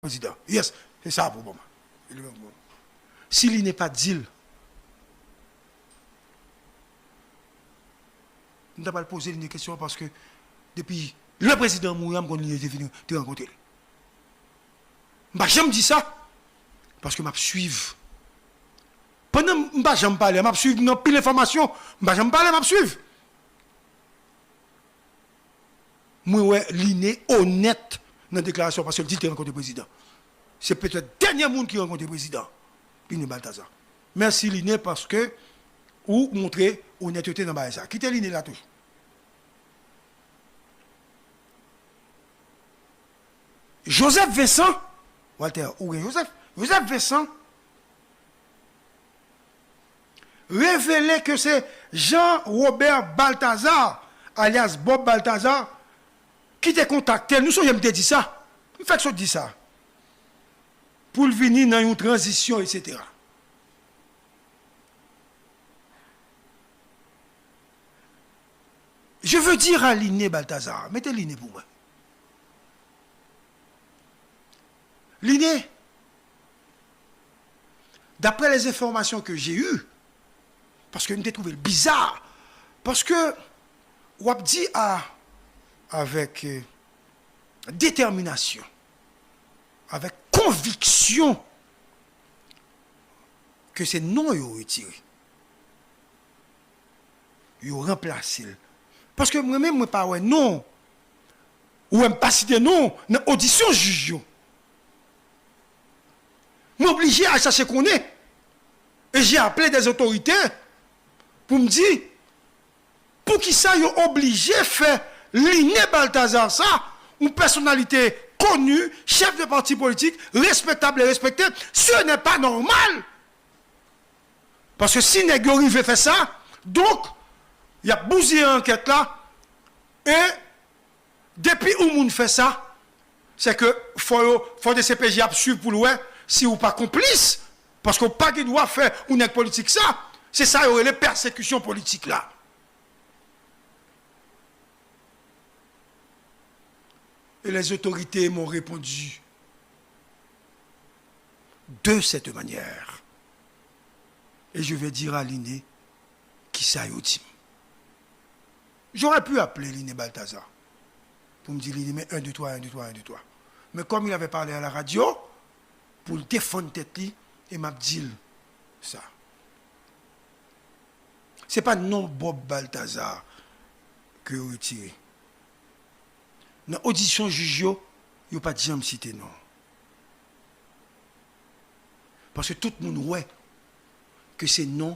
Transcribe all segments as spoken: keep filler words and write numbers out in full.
prezidan. Yes, se sa pou mwen. Si Line pa t di l, m ta pral poze Line kesyon an paske depi lè prezidan an mouri a, m konn Line te vin, te rankontre l. M pa janm di sa paske m ap swiv. Pandan m pa janm pale a, m ap swiv, m gen anpil enfòmasyon. M pa janm pale, m ap swiv. Mwen wè Line onèt nan deklarasyon paske l di l te rankontre prezidan. Se petèt dènye moun ki rankontre prezidan, Line Balthazar. Mèsi Line paske ou montre onètete nan bagay sa. Kite Line la toujou. Joseph Vincent, Walter, ou gen Joseph? Joseph Vincent revele ke se Jean Robert Balthazar, alyas Bob Balthazar, ki te kontakte l. Nou sonje m te di sa? M fèk sot di sa. Pou l vini nan yon tranzisyon, etsetera. Je veux dire à Line Balthazar, mete Line pou mwen. Line, d'après les informations que j'ai eues, paske m te twouve l biza, paske w ap di a, avèk, euh, detèminasyon, avèk konviksyon, ke se non yo retire. Yo ranplase l. Paske mwen menm, mwen pa wè non. Ou wè m pa site non nan odisyon jij yo. Mwen oblije al chache konnen. E j'ai appelé des autorités pou m di, poukisa yo oblije fè Line Balthazar sa, yon pèsonalite koni, chèf de pati politik, respektab e respekte, ce n'est pas normal. Paske si nèg yo rive fè sa, donk, y ap bouzeye ankèt la, e depi yon moun fè sa, se ke fò yo, fò D C P J ap swiv pou l wè si ou pa konplis, paske w pa gen dwa fè yon nèg politik sa, se sa yo rele pèsekisyon politik la. Et les autorités m'ont répondu de cette manière. Et je vais dire à Line kisa yo di m. J'aurais pu appeler Line Balthazar pou m di Line, men un, deux, trois, un, deux, trois, un, deux, trois. Men kòm il avait parlé à la radio, pou l defann tèt li, e m ap di l sa. Se pa non Bob Balthazar ke yo retire. Nan odisyon jij yo, yo pa t janm site non. Paske tout moun wè ke se non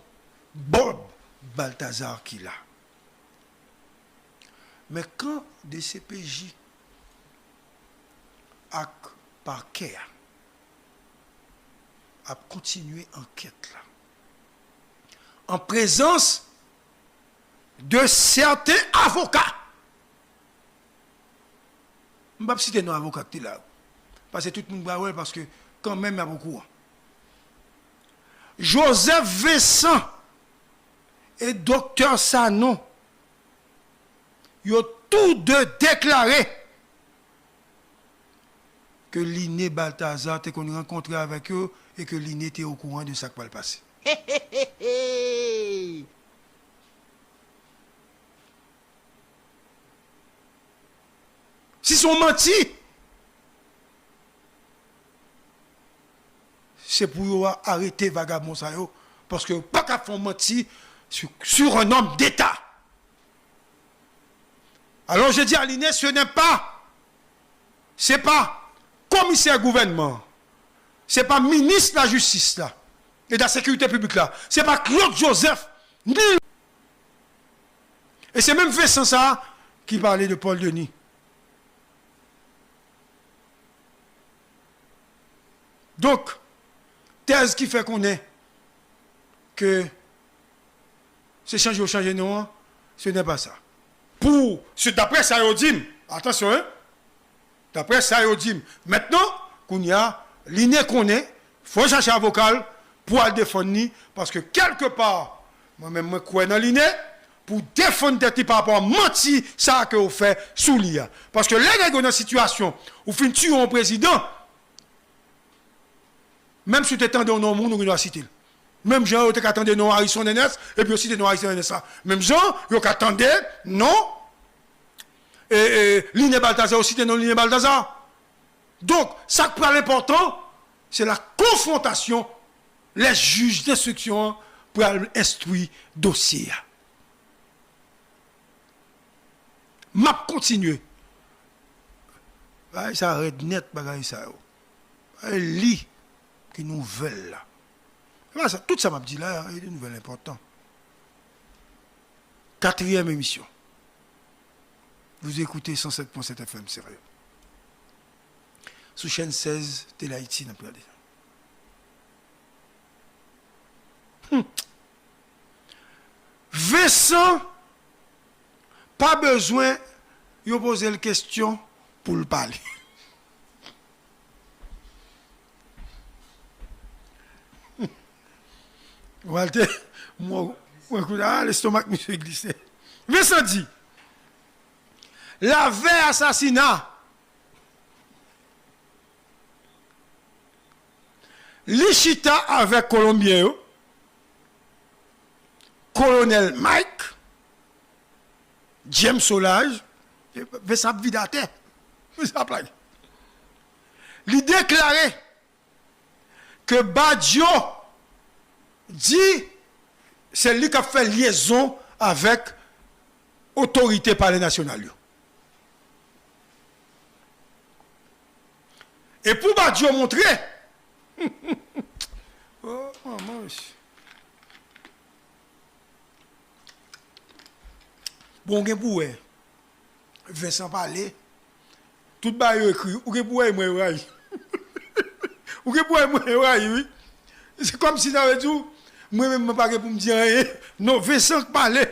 Bob Balthazar ki la. Men kan D C P J ak pakè a ap kontinye ankèt la, an prezans de sèten avoka. M p ap site non avoka ki te la. Paske tout moun pral wè l, paske kanmenm y ap okouran. Joseph Vincent e Doktè Sanon, yo tou de deklare ke Line Balthazar te konn rankontre avèk yo e ke Line te okouran de sa k pral pase. Si se yon manti, se pou yo arete vagabon sa yo, paske yo pa ka fè yon manti sur, sur un homme d'État. Alors je dis à Line, ce n'est pas, se pa komisè gouvènman, se pa minis lajistis la e de la sekirite piblik la, se pa Claude Joseph, ni, e se menm Vincent sa a ki pale de Paul Denis. Donk, tèz ki fè konnen ke se chanje yo chanje non an, ce n'est pas ça. Pou, se daprè sa yo di m, atansyon, en, daprè sa yo di m. Mentnan, kounye a, Line konnen, fò l chache avoka l pou al defann li, paske kèlkepa, mwen menm, mwen kwè nan Line, pou defann tèt li pa rapò a manti sa a ke yo fè sou li a. Paske lè nèg yo nan sitiyasyon, ou fin tiye yon prezidan, Menm si yo te tande yon non moun, ou gen dwa site l. Menm jan yo te ka tande non Harrison Ernest, epi yo site non Harrison Ernest la. Menm jan yo ka tande non e, e, Liné Balthazar, yo site non Liné Balthazar. Donk, sa k pral enpòtan, se la konfwontasyon lè jij denstriksyon an pral enstwi dosye a. M ap kontinye. Bagay sa rèd nèt, bagay sa yo. Bagay li ki nouvèl la. E pa sa, tout sa m ap di la, e de nouvèl enpòtan. Katriyèm emisyon. Vous écoutez cent sept point sept F M Sérieux. Sou chèn sèz Tele Ayiti, n ap gade. Hmm. Vincent pa bezwen yo poze l kesyon pou l pale. Walter, mwen, mwen koute, ah, lestomak misye glise. Vincent di, lavè asasina, li chita avèk Kolonbyen yo, Kolonèl Mike, James Solages, Vincent ap vide atè. Vincent ap lage. Li deklare ke Badio di se li k ap fè lyezon avèk otorite Palè Nasyonal yo. E pou Badio montre, oh, manman, mesye. Bon, ou gen pou wè. Vincent pale. Tout bagay yo ekri. Ou gen pou wè mwen rayi. Ou gen pou wè mwen rayi, wi. Se kòmsi sa vle di w, mwen menm mwen pa gen pou m di anyen. Non, Vincent k pale.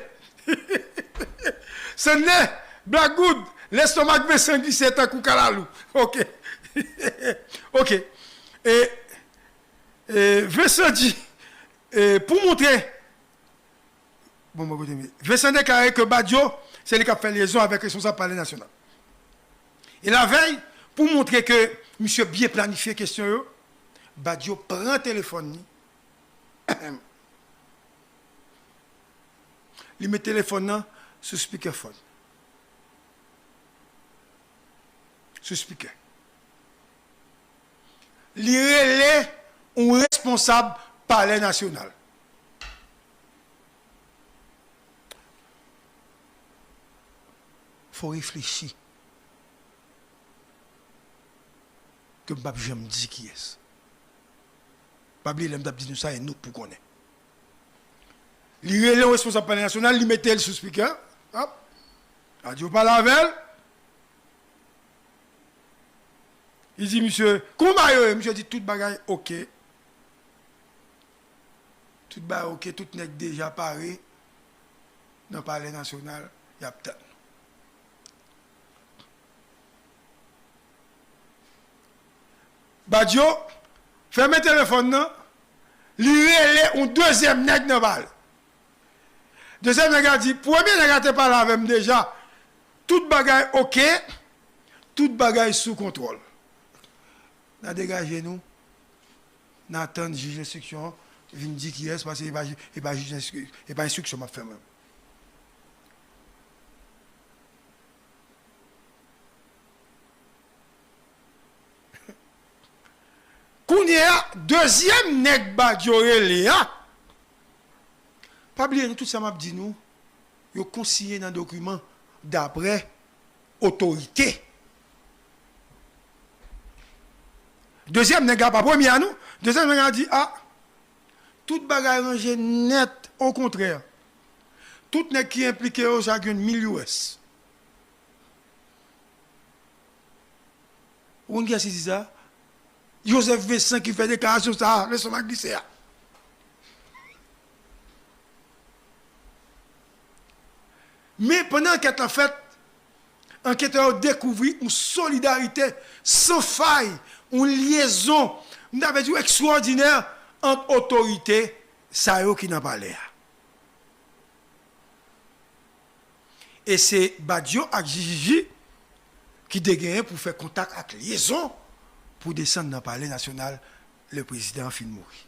Sènè, Black Good, lestomak Vincent glise tankou kalalou. Ok. Ok. E, e, Vincent di, e, pou montre Bon, mwen kote m ye. Vincent deklare ke Badio, se li k ap fè lyezon avèk responsab Palè Nasyonal. E lavèy, pou montre ke misye byen planifye kesyon yo, Badio pran telefòn li. Li met telefòn nan sou speakerphone. Sou speaker. Li rele yon responsab Palè Nasyonal. Fò w reflechi. Ke m p ap janm di kiyès. Pa bliye lè m t ap di nou sa, e nou k pou konnen. Li rele yon responsab Palè Nasyonal, li mete l sou speaker. Hop. Radyo pale avè l. Li di misye, "Kòman bagay yo ye?" Misye di, "Tout bagay oke. Tout bagay oke, tout nèg deja pare nan Palè Nasyonal, y ap tann." Badio fèmen telefòn nan, li rele yon dezyèm nèg nan palè. Dezyèm nèg la di, "Premye nèg la te pale avè m deja. Tout bagay oke, tout bagay sou kontwòl. N a degaje nou, n a tann jij enstriksyon an vin di kiyès, paske e pa, e pa jij enstri-, e pa enstriksyon m ap fè mwen." Kounye a, dezyèm nèg Badio rele a, pa bliye nou, tout sa m ap di nou, yo konsiyen nan dokiman daprè otorite. Dezyèm nèg la, pa premye a non, dezyèm nèg la di, "A, tout bagay ranje nèt, okontrè, tout nèg ki enplike yo, chak youn mil U S." Ou konn kiyès ki di sa? Joseph Vincent ki fè deklarasyon sa a, lestomak glise a. Men pandan ankèt la fèt, anketè yo dekouvri yon solidarite san fay, yon lyezon, m ta vle di ekstwòdinè ant otorite sa yo ki nan palè a. E se Badio ak J J J ki te genyen pou fè kontak ak lyezon pou desann nan Palè Nasyonal le prezidan an fin mouri.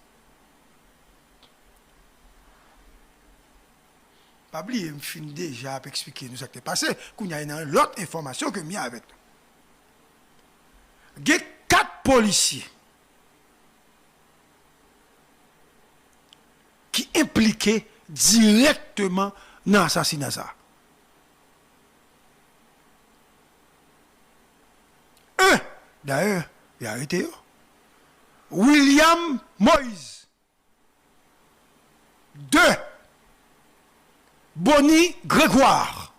Pa bliye, m fin deja ap eksplike nou sa k te pase. Kounye a, nan lòt enfòmasyon ke m ye avèk nou. Gen kat polisye ki enplike dirèkteman nan asasina sa a. Un, dayè, yo arete yo. William Moïse. De, Bonny Grégoire.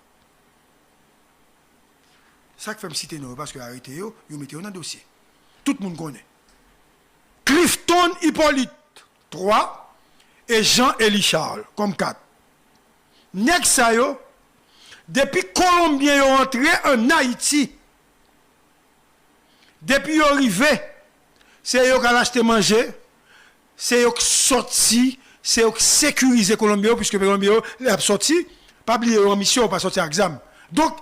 Sa k fè m site non yo, paske yo arete yo, yo mete yo nan dosye. Tout moun konnen. Clifton Hyppolite, twa, e Jean Élie Charles, kòm kat. Nèg sa yo, depi Kolonbyen yo antre ann Ayiti, depi yo rive, se yo k al achte manje, se yo k sòti, se yo k sekirize Kolonbyen yo, piske Kolonbyen yo, lè y ap sòti, pa bliye yo an misyon, yo pa sòti ak zam. Donk,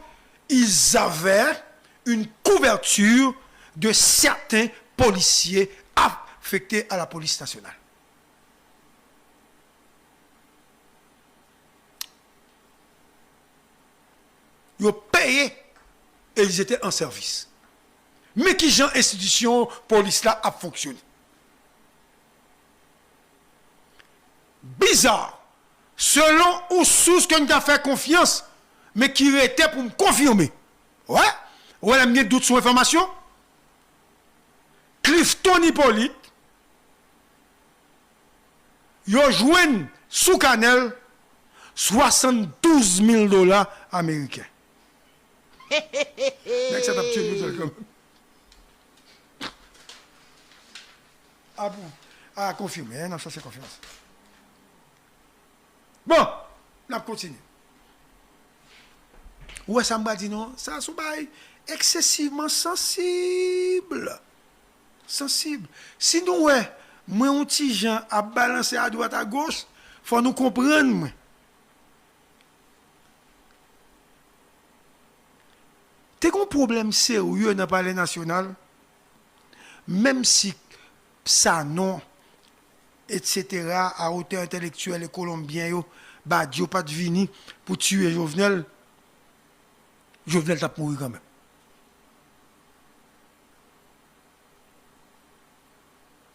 ils avaient une couverture de certains policiers affectés à la police nationale. Yo peye e ils étaient en service. Men ki jan enstitisyon polis la ap fonksyone. Bizarre. Selon yon sous ke n ka fè konfyans, men ki rete pou m konfime. Wè, wè lè m gen dout sou enfòmasyon. Clifton Hyppolite, yo jwenn sou kanè l swasanndouz mil dola ameriken. Nèg sa t ap tye nou kanmenm. A pou, a konfime, n ap chache konfyans. Bon, n ap kontinye. Ou wè sa m pral di nou an? Sa se yon bagay eksesivman sansib. Sansib. Si nou wè mwen yon ti jan ap balanse adwat agoch, fò nou konprann mwen. Te gen yon pwoblèm serye nan Palè Nasyonal, menm si Sanon, etsetera, a otè entèlektyèl e Kolonbyen yo, Badio pa t vini pou tiye Jovenel, Jovenel t ap mouri kanmenm.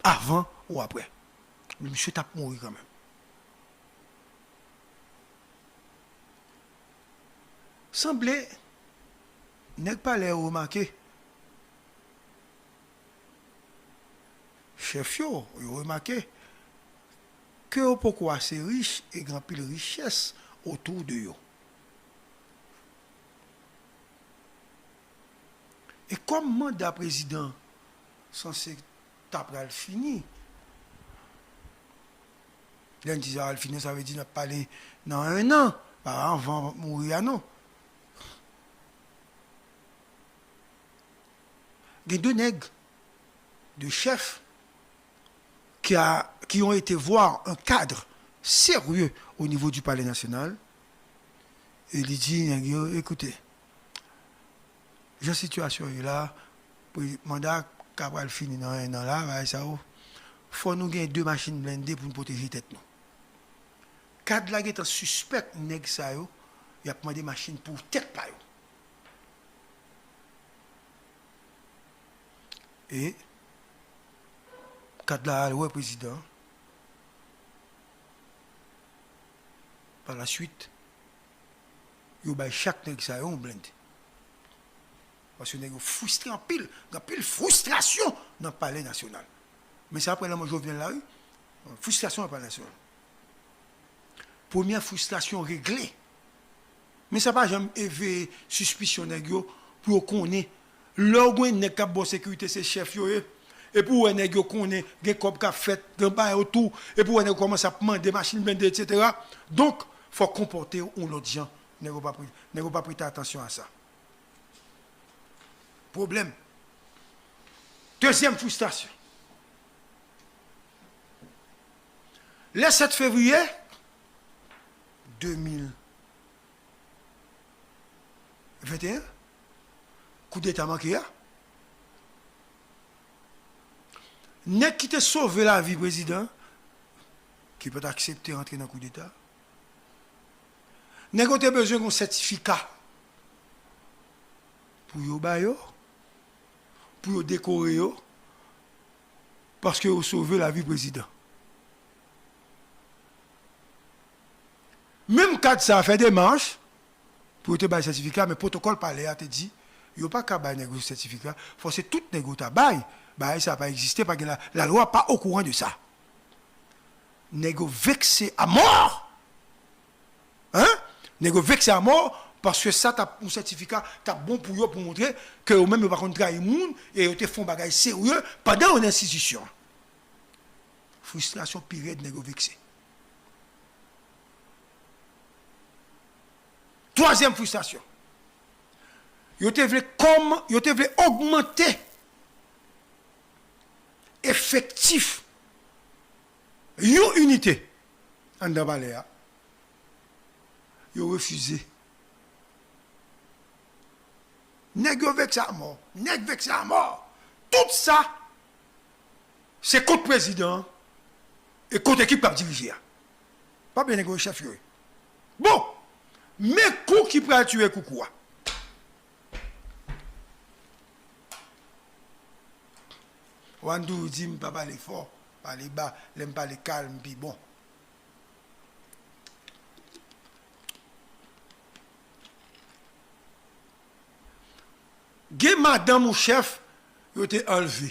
Avan ou aprè. Misye t ap mouri kanmenm. Sanble, nèg palè yo remake, chèf yo, yo remake ke yo poko ase rich e gen anpil richès otou de yo. E kòm manda prezidan sanse ta pral fini, lè n di sa pral fini, sa vle di n ap pale nan en an, pa anvan mouri a non. Gen de nèg, de chèf, qui a, qui ont été voir un cadre sérieux au niveau du Palais National, e li di nèg yo, ekoute, jan sitiyasyon ye la, pou manda ka pral fini nan en an la, bagay sa yo, fò nou gen de machin blende pou n pwoteje tèt nou. Kad la gentan sispèk nèg sa yo, y ap mande machin pou tèt pa yo. E kad la al wè prezidan. Pa la swit, yo bay chak nèg sa yo yon blende. Paske nèg yo fristre anpil, gen anpil fristrasyon nan Palè Nasyonal. Men se apre lanmò Jovenel la, wi. Fristrasyon nan Palè Nasyonal. Premyè fristrasyon regle. Men sa pa janm eveye sispisyon nèg yo pou yo konnen. Lè w gen nèg k ap ba w sekirite, se chèf yo ye. Epi w wè nèg yo konnen, gen kòb k ap fèt, gen bagay otou. Epi w wè nèg yo kòmanse ap mande machin blende, etsetera. Donk, fò w konpòte w yon lòt jan. Nèg yo p ap, nèg yo p ap prete atansyon a sa. Pwoblèm. Dezyèm fristrasyon. Le sèt fevriye de mil venteyen, koudeta manke a, Nèg ki te sove lavi prezidan, ki pa t aksepte rantre nan koudeta, nèg yo te bezwen yon sètifika pou yo ba yo, pou yo dekore yo, paske yo sove lavi prezidan. Menm kad sa a fè demach pou yo te bay sètifika, men pwotokòl palè a te di, yo pa ka bay nèg yo sètifika, fò se tout nèg yo ta bay. Bagay sa a pa egziste, pa gen la, lalwa pa okouran de sa. Nèg yo vekse amò! Hein? Nèg yo vekse amò, paske sa t ap, yon sètifika t ap bon pou yo, pou montre ke yo menm yo pa konn trayi moun, e yo te fè yon bagay serye pandan yo nan enstitisyon. Fristrasyon pi rèd, nèg yo vekse. Twazyèm fristrasyon. Yo te vle kòm, yo te vle ogmante efektif yon inite anndan palè a. Yo refize. Nèg yo vekse amò. Nèg vekse amò. Tout sa, se kont prezidan an e kont ekip k ap dirije a. Pa bliye nèg yo chèf yo ye. Bon, men kou ki pral tiye koukou a. Wan toujou di m pa pale fò, pale ba, lè m pale kalm, pi bon. Gen madanm yon chèf, yo te anlve.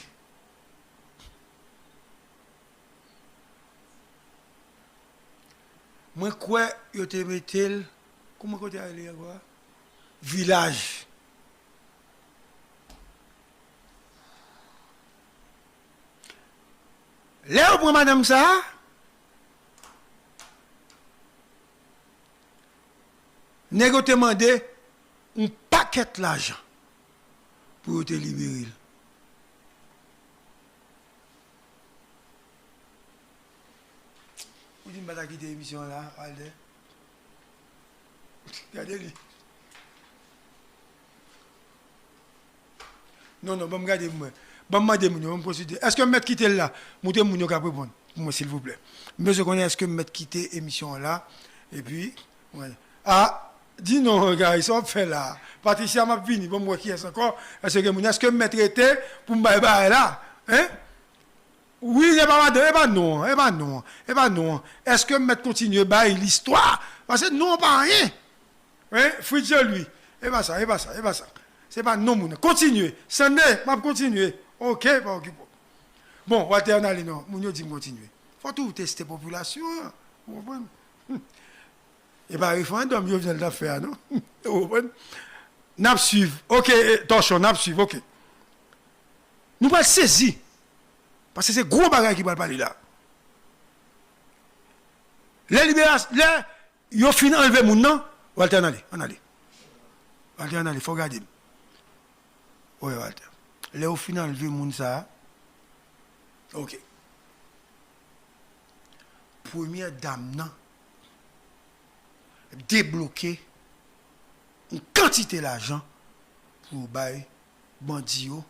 Mwen kwè yo te mete l, kouman kote a rele ankò a? Vilaj. Lè yo pran madanm sa a, nèg yo te mande yon pakèt lajan pou yo te libere l. Ou di m pa ta kite emisyon an la, Walter? Gade li. Non, non, ban m gade pou mwen. Ban m mande moun yo, ban m konsilte. Èske m mèt kite l la? Montre moun yo k ap reponn pou mwen, silvouplè. M bezwen konnen èske m mèt kite emisyon an la. Epi, mwen, a, di non, guys, sa w ap fè la? Patricia, m ap vini, ban m wè kiyès ankò. Èske gen moun, èske m mèt rete pou m bay bagay la? Hein? Wi, e pa madan, e pa non an, e pa non an, e pa non an. Èske m mèt kontinye bay listwa? Paske non an pa anyen. Hein? Fritz Jean Louis. E pa sa, e pa sa, e pa sa. Se pa non moun nan. Kontinye. Sande, m ap kontinye. Oke, pa okipe w. Bon, Walter, ann ale non. Moun yo di m kontinye. Fò toujou teste popilasyon an. Ou konprann? E pa referandòm Jovenel t ap fè a, non? Ou konprann? N ap swiv. Oke, e, Tòchon, n ap swiv, oke. Nou pral sezi. Paske se gwo bagay ki pral pale la. Lè liberas-, lè yo fin anlve moun nan, Walter, ann ale, ann ale. Walter, ann ale, fò w gade m. Wi, Walter. Lè yo fin anlve moun sa a, oke. Premyè dam nan debloke yon kantite lajan pou yo bay bandi yo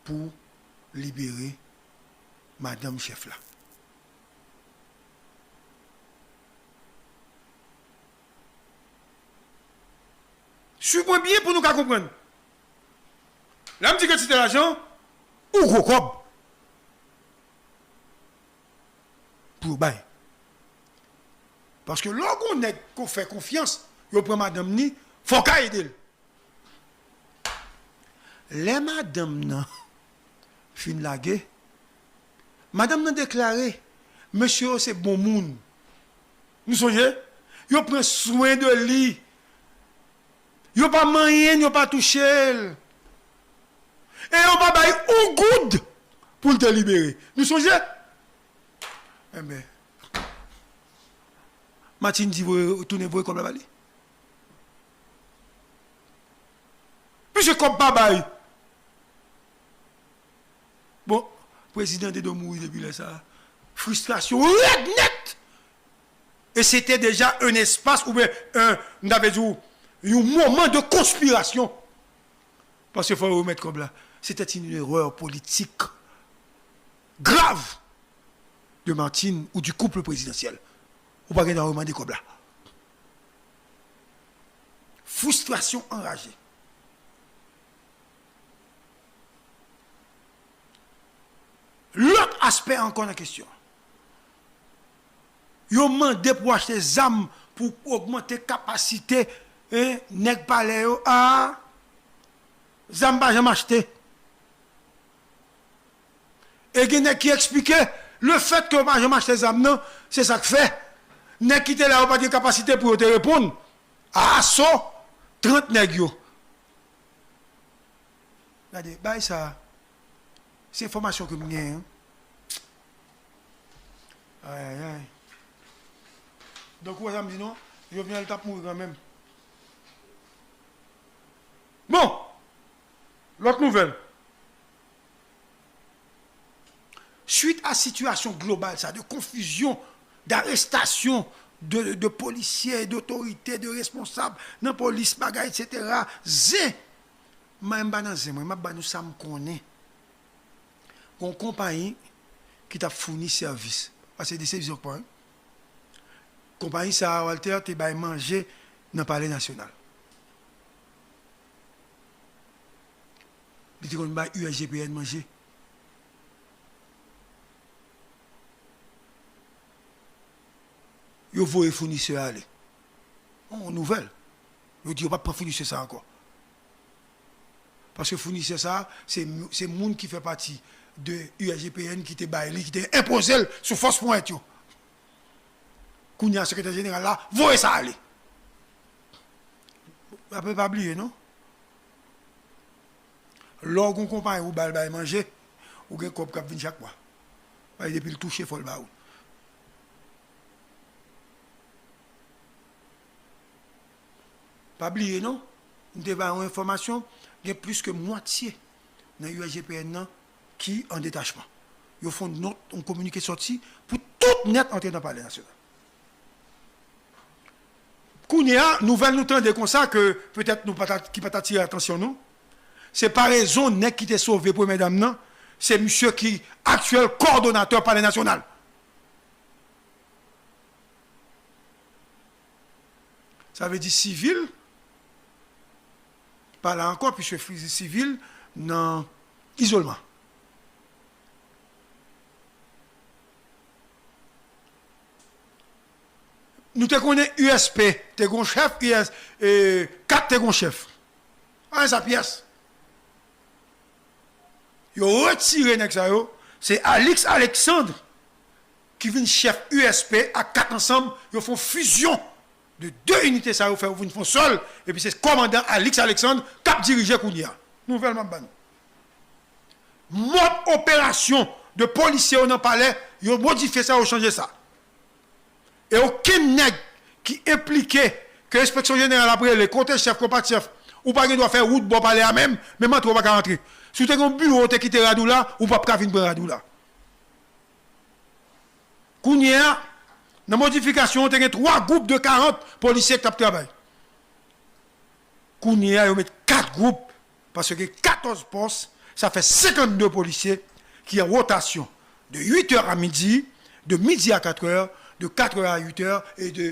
pou libere madanm chèf la. Swiv mwen byen pou nou ka konprann. Lè m di kantite lajan, yon gwo kòb pou yo bay. Paske lè w gon nèg ke w fè konfyans, yo pran madanm ni, fò w ka ede l. Lè madanm nan fin lage, madanm nan deklare, mesye yo se bon moun. Nou sonje? Yo pran swen de li. Yo pa manyen l, yo pa touche l. E yo pa bay yon goud pou l te libere. Nou sonje? Enben, Martine di voye, tounen voye kòb la ba li. Piske kòb pa bay. Bon, prezidan Dedo mouri depi lè sa a. Fristrasyon rèd nèt. E se te deja un espace oubyen un, m ta vle di w, yon moman de konspirasyon. Paske fò yo remèt kòb la. C'était une erreur politique. grav de Martine ou du couple présidentiel. Ou pa gen dwa remande kòb la. Fristrasyon anraje. Lòt aspè ankò nan kesyon. Yo mande pou achte zam pou ogmante kapasite, en, nèg palè yo. A, zam pa janm achte. E gen nèg ki eksplike, lefètke yo pa janm achte zam nan, se sa k fè nèg ki te la yo pa t gen kapasite pou yo te reponn a aso trant nèg yo. Gade, bay sa, se enfòmasyon ke m genyen. Ayayay. Donk, ou wè sa m di non? Jovenel t ap mouri kanmenm. Bon! Lòt nouvèl. Suit a sitiyasyon global sa, de konfizyon, darestasyon de, de polisye, dotorite, de responsab nan polis, bagay, etsetera, zen. Mwen, m pa nan zen, mwen, m ap ba nou sa m konnen. Gon konpayi ki t ap founi sèvis. Paske de sèvis yo pran. Konpayi sa a, Walter, te bay manje nan Palè Nasyonal. Li te konn bay U S G P N manje. Yo voye founisè a ale. On nouvèl. Yo di yo p ap pran founisè sa ankò. Paske founisè sa, se, se moun ki fè pati de U S G P N ki te bay li, ki te enpoze l sou fòs ponyèt yo. Kounye a, sekretè jeneral la voye sa ale. Apre, pa bliye, non? Lè w gon konpayi, ou ba l bay manje, ou gen kòb k ap vin chak mwa. Paske depi l touche, fò l ba ou. Pa bliye non, m te ba yon enfòmasyon, gen plis ke mwatye nan U S G P N nan ki an detachman. Yo fè yon nòt, yon kominike sòti pou tout nèt antre nan Palè Nasyonal. Kounye a, nouvèl nou tande konsa ke petèt nou pa ta, ki pa t atire atansyon nou, se parezon nèg ki te sove premyè dam nan, se misye ki aktyèl kowòdonatè Palè Nasyonal. Sa vle di sivil pa la ankò, piske fi-, sivil nan izolman. Nou te konnen U S P te gon chèf, U S, e, kat te gon chèf. Anyen sa pyès. Yo retire nèg sa yo. Se Alix Alexandre ki vin chèf U S P ak kat ansanm. Yo fè yon fizyon de de inite sa yo, fè yo vin fè yon sèl. Epi se kòmandan Alix Alexandre k ap dirije kounye a. Nouvèl m ap ba nou. Mòd operasyon de polisye yo nan palè, yo modifye sa, yo chanje sa. E okenn nèg ki enplike, ke enspeksyon jeneral ap rele, kote chèf, kote pa t chèf, ou pa gen dwa fè wout bò palè a menm, menm antre ou pa ka antre. Si w te gen yon biwo, ou te kite rad ou la, ou p ap ka vin pran rad ou la. Kounye a, nan modifikasyon an, te gen twa gwoup de karant polisye k t ap travay. Kounye a, yo met kat gwoup, paske gen katòz pòs, sa fè senkannde polisye ki an wotasyon de uit è a midi, de midi a kat è, de kat è a uit è, e de,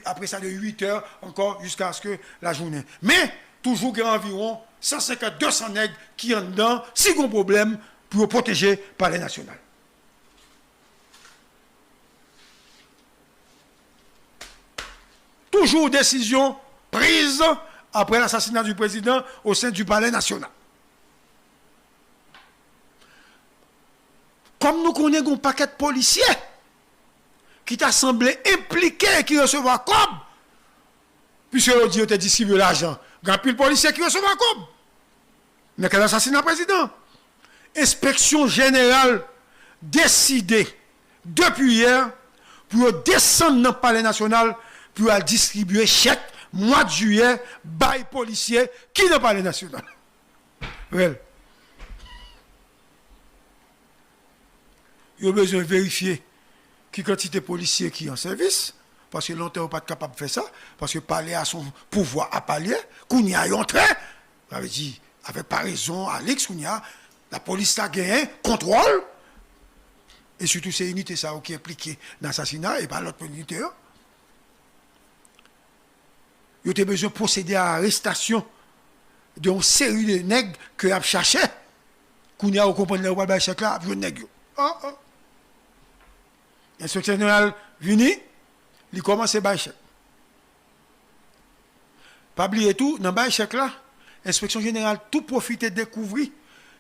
apre sa, de uit è ankò jiskaske lajounen. Men, toujou gen anviwon san senkant, de san nèg ki anndan, si gon pwoblèm, pou yo pwoteje Palè Nasyonal. Toujours décision prise après l'assassinat du président au sein du Palais National. Kòm nou konnen gon pakèt polisye ki ta sanble enplike e ki resevwa kòb, piske yo di yo te distribye lajan. Gen anpil polisye ki resevwa kòb nan kad asasina prezidan. Enspeksyon jeneral deside depi yè pou yo desann nan Palè Nasyonal pou yo al distribye chèk mwa jiyè bay polisye ki nan Palè Nasyonal. Rèl. Yo bezwen verifye ki kantite polisye ki an sèvis, paske lontan yo pa t kapab fè sa, paske palè a se yon pouvwa apa l ye, kounye a yo antre, sa vle di, avèk parezon Alix, kounye a, lapolis la genyen kontwòl e sitou se inite sa yo ki enplike nan asasina, e pa lòt inite yo, yo te bezwen pwosede a arestasyon de yon seri de nèg ke y ap chache. Kounye a, ou konprann lè yo pral bay chèk la, ap jwenn nèg yo. Oh, oh. Enspektè jeneral vini, li kòmanse bay chèk. Pa bliye tou, nan bay chèk la, enspeksyon jeneral tou pwofite dekouvri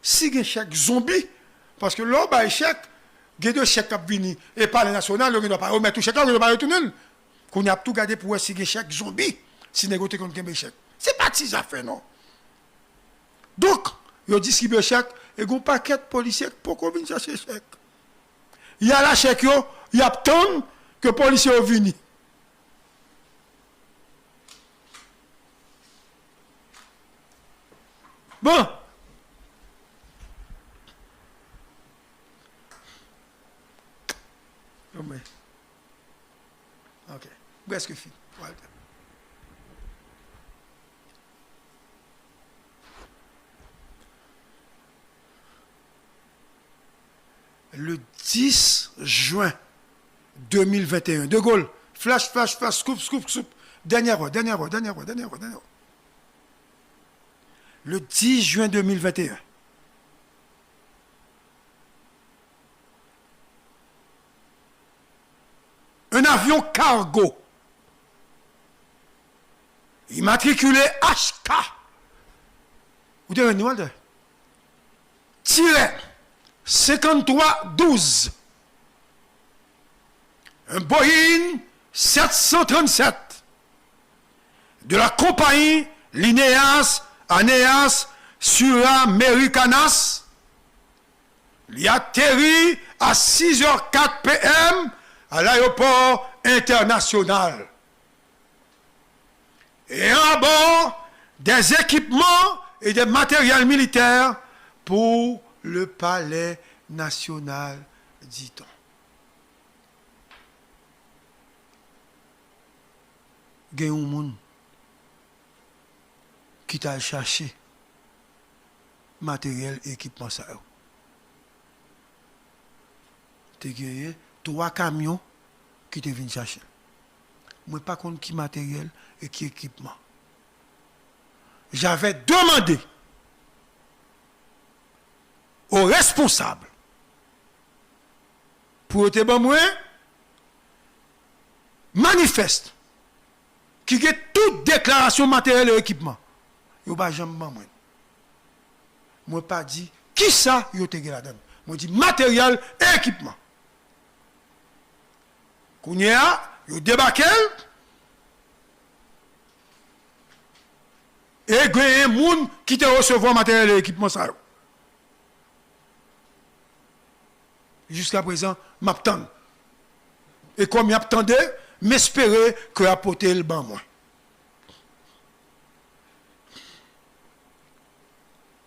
si gen chèk zonbi, paske lè w bay chèk, gen de chèk k ap vini, e Palè Nasyonal, yo gendwa pa remèt ou chèk la, yo gendwa pa retounen l. Kounye a ap tou gade pou wè si gen chèk zonbi, si nèg yo te konn kenbe chèk. Se pa ti zafè non. Donk, yo distribye chèk, e gon pakèt polisye k poko vin chache chèk. Y al a chèk yo, y ap tann ke polisye yo vini. Bon. Bon, men. Ok. Prèske fini. Walter. Le dis jen de mil venteyen. De Gaulle, flash, flash, flash, scoop, scoop, scoop. Dènyè wè, dènyè wè, dènyè wè, dènyè wè, dènyè wè. Le dis jen de mil venteyen. Un avion cargo immatriculé H K, ou te jwenn li, Walter? Tiret cinquante-trois douze, un Boeing sept cent trente-sept de la compagnie Lineas Aeneas Suramericanas, li ateri à six heures quatre P M à l'aéroport international et à bord des équipements et des matériels militaires pour le palais national, dit-on. Gen yon moun ki t al chache materyèl e ekipman sa yo. Te genyen twa kamyon ki te vin chache l. Mwen pa konn ki materyèl e ki ekipman. J'avais demandé aux responsables pou yo te ban mwen manifès ki gen tout deklarasyon materyèl e ekipman. Yo pa janm ban mwen. Mwen pa di kisa yo te gen ladan l. Mwen di materyèl e ekipman. Kounye a, yo debake l, e genyen moun ki te resevwa materyèl e ekipman sa yo. Jiskaprezan, m ap tann. E kòm y ap tande, m espere ke y ap pote l ban mwen.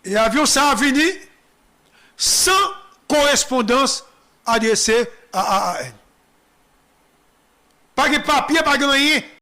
E avyon sa a vini san korespondans adrese a A A N. Pa gen papye, pa gen anyen.